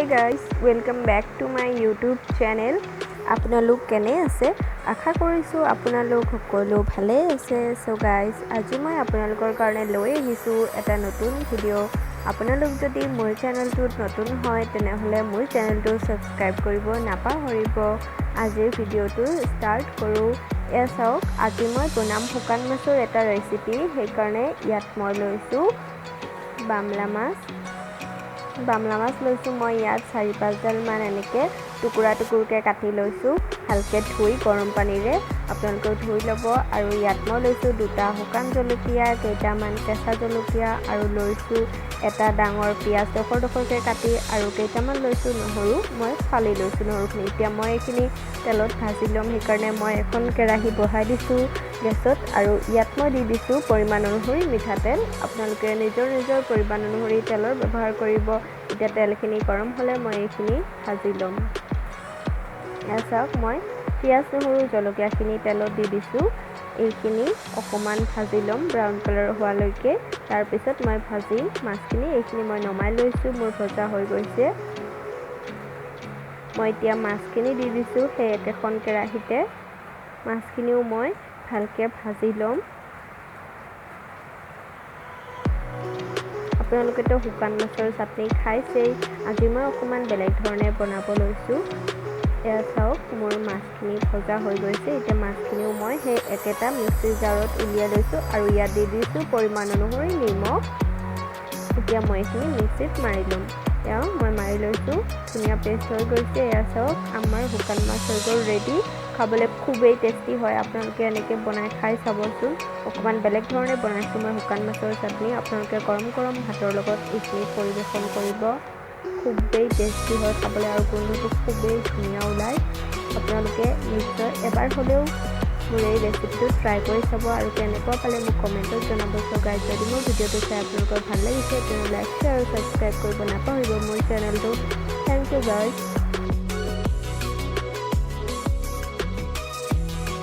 Guys, welcome back to my YouTube channel. আপোনালোক কেনে আছে? আশা কৰিছোঁ আপোনালোক সকলো ভালেই আছে। চ' গাইজ, আজি মই আপোনালোকৰ কাৰণে লৈ আহিছোঁ এটা নতুন ভিডিঅ'। আপোনালোক যদি মোৰ চেনেলটোত নতুন হয়, তেনেহ'লে মোৰ চেনেলটো ছাবস্ক্ৰাইব কৰিব নাপাহৰিব। আজিৰ ভিডিঅ'টো ষ্টাৰ্ট কৰোঁ। এয়া চাওক, আজি মই বনাম শুকান মাছৰ এটা ৰেচিপি। সেইকাৰণে ইয়াত মই লৈছোঁ বামলা মাছ। বামলা মাছ লৈছোঁ মই ইয়াত চাৰি পাঁচডালমান। এনেকৈ টুকুৰা টুকুৰকৈ কাটি লৈছোঁ ভালকৈ ধুই গৰম পানীৰে। আপোনালোকেও ধুই ল'ব। আৰু ইয়াত মই লৈছোঁ দুটা শুকান জলকীয়া, কেইটামান কেঁচা জলকীয়া আৰু লৈছোঁ এটা ডাঙৰ পিঁয়াজ ডোখৰ ডোখৰকৈ কাটি আৰু কেইটামান লৈছোঁ নহৰু। মই ফালি লৈছোঁ নহৰুখিনি। এতিয়া মই এইখিনি তেলত ভাজি ল'ম। সেইকাৰণে মই এখন কেৰাহী বহাই দিছোঁ গেছত আৰু ইয়াত মই দি দিছোঁ পৰিমাণ অনুসৰি মিঠাতেল। আপোনালোকে নিজৰ নিজৰ পৰিমাণ অনুসৰি তেলৰ ব্যৱহাৰ কৰিব। এতিয়া তেলখিনি গৰম হ'লে মই এইখিনি ভাজি ল'ম। এয়া চাওক, মই পিঁয়াজ, নহৰু, জলকীয়াখিনি তেলত দি দিছোঁ। এইখিনি অকণমান ভাজি ল'ম ব্ৰাউন কালাৰ হোৱালৈকে। তাৰপিছত মই ভাজিম মাছখিনি। এইখিনি মই নমাই লৈছোঁ, মোৰ ভজা হৈ গৈছে। মই এতিয়া মাছখিনি দি দিছোঁ সেই একেখন কেৰাহীতে। মাছখিনিও মই ভালকৈ ভাজি ল'ম। আপোনালোকেতো শুকান মাছৰ চাটনি খাইছেই। আজি মই অকণমান বেলেগ ধৰণে বনাব লৈছোঁ। এয়া চাওক, মোৰ মাছখিনি ভজা হৈ গৈছে। এতিয়া মাছখিনিও মই সেই একেটা মিক্সিৰ জাৰত উলিয়াই লৈছোঁ আৰু ইয়াত দি দিছোঁ পৰিমাণ অনুসৰি নিমখ। এতিয়া মই এইখিনি মিক্সিত মাৰি ল'ম। এয়া মই মাৰি লৈছোঁ, ধুনীয়া পেষ্ট হৈ গৈছে। এয়া চাওক, আমাৰ শুকান মাছ হৈ গ'ল ৰেডি। খাবলৈ খুবেই টেষ্টি হয়। আপোনালোকে এনেকৈ বনাই খাই চাবচোন। অকণমান বেলেগ ধৰণে বনাইছোঁ মই শুকান মাছৰ চাটনি। আপোনালোকে গৰম গৰম ভাতৰ লগত এইখিনি পৰিৱেশন কৰিব। খুবেই টেষ্টি হয় খাবলৈ আৰু গোন্ধটো খুবেই ধুনীয়া ওলায়। আপোনালোকে নিশ্চয় এবাৰ হ'লেও মোৰ এই ৰেচিপিটো ট্ৰাই কৰি চাব আৰু কেনেকুৱা পালে মোক কমেণ্টত জনাব। চ' গাইজ, যদি মোৰ ভিডিঅ'টো চাই আপোনালোকৰ ভাল লাগিছে, তেনে লাইক, শ্বেয়াৰ আৰু ছাবস্ক্ৰাইব কৰিব নাপাহৰিব মোৰ চেনেলটো। Thank you, guys.